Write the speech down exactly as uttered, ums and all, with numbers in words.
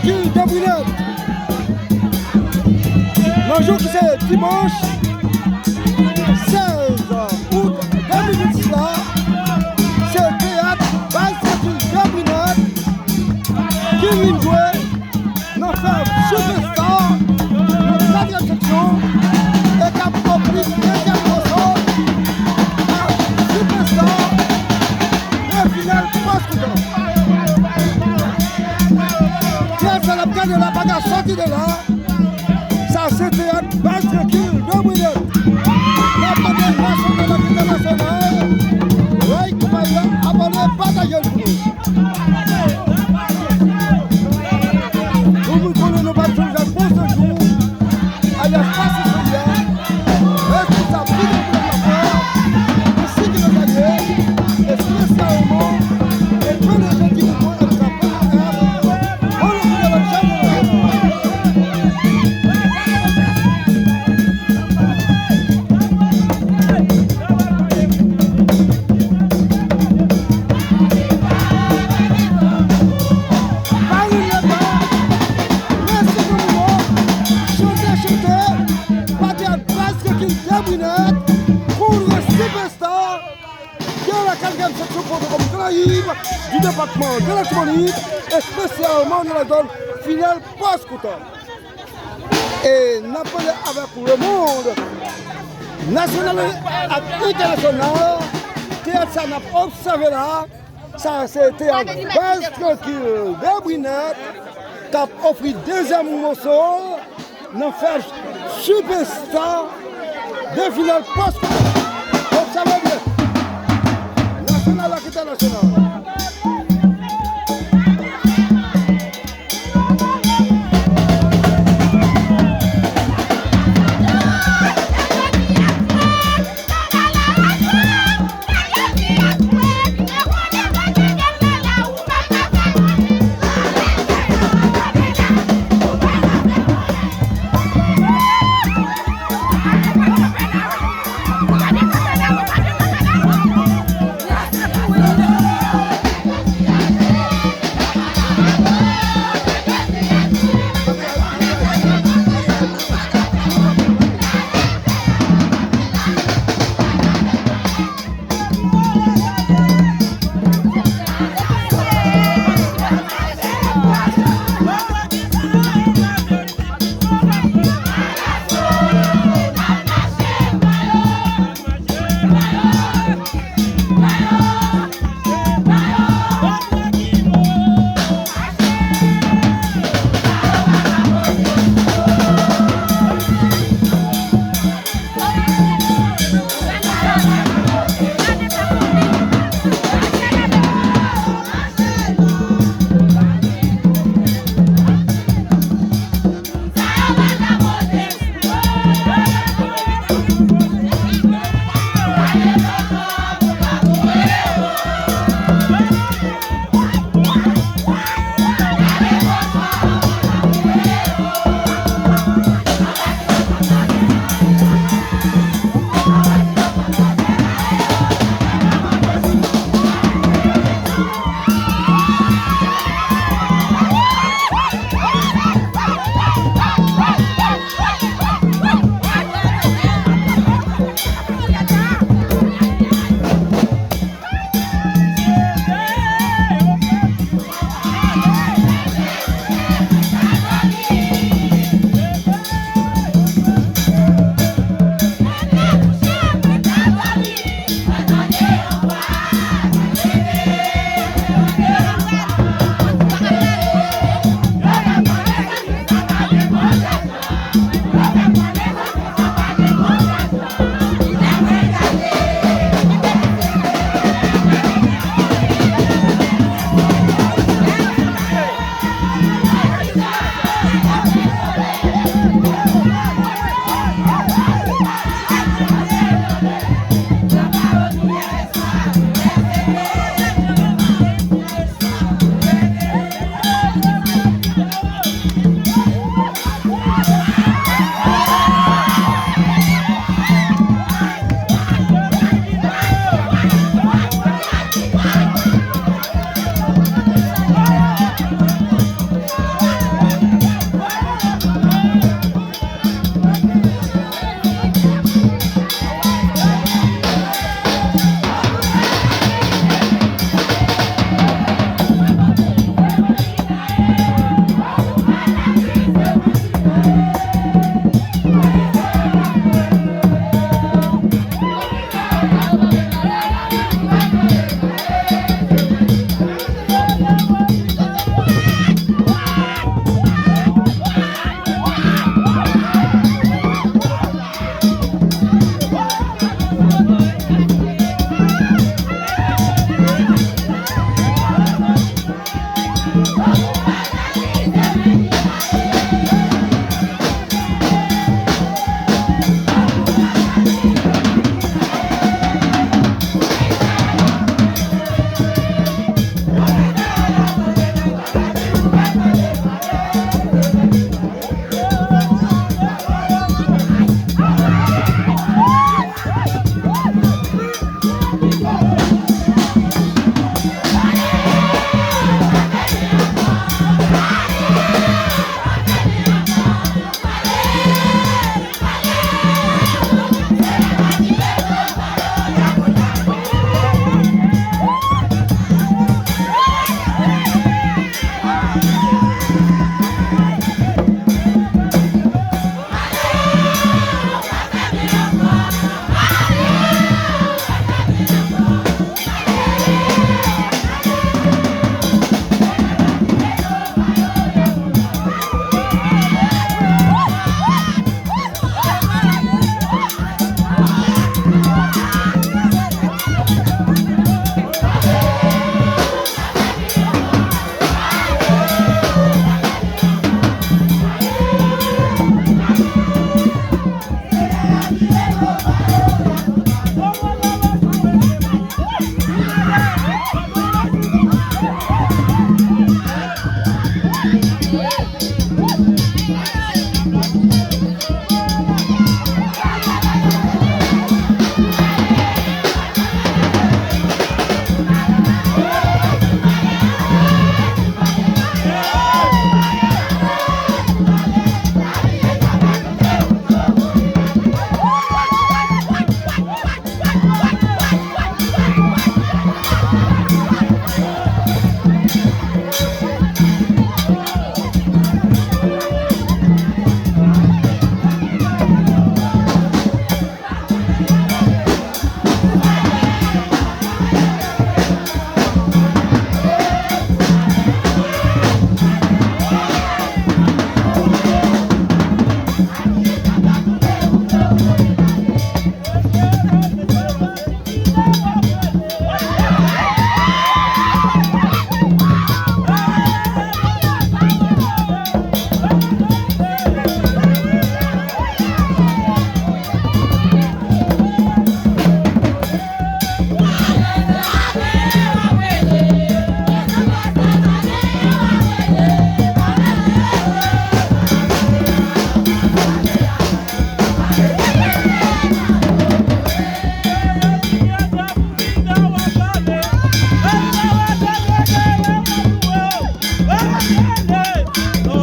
Kilde Brinèt. Nan jou ki se dimanch sèz out de mil ventisix la, se teyat Baz Kilde Brinèt ki vin jwe nan fè Superstar nan katriyèm seksyon e k ap ofri dezyèm moso a Superstar de final pòs koutan. Teyat sa n ap gade la pa ka sòti de la. Sa se teyat Baz Kilde Brinèt. N ap mande nasyonal ak entènasyonal, like konpayi la, abòne, pataje l pou nou. Pou moun konnen nou pa t sonje ak bon sejou, alyas pase sou li a, responsab Lidè Koulè Nwa, ensi ke lòt alye, espesyalman, e P D G Ti Bouton M K P A F, Manno Fidèl ak Jacques Delorme. Marine Lepan, Mesye Domino, chante, chante, pa teyat Baz Kilde Brinèt, kontre Superstar, de la katriyèm seksyon Pòtoprens, Karayib, du département de Latibonit, espesyalman nan la zòn final pòs koutan. E n ap pale avèk lemonn nasyonal ak entènasyonal. Teyat sa n ap obsève la, sa se teyat Baz Kilde Brinèt k ap ofri dezyèm moso nan fè Superstar de final pòs. Obsève byen. Nasyonal ak entènasyonal.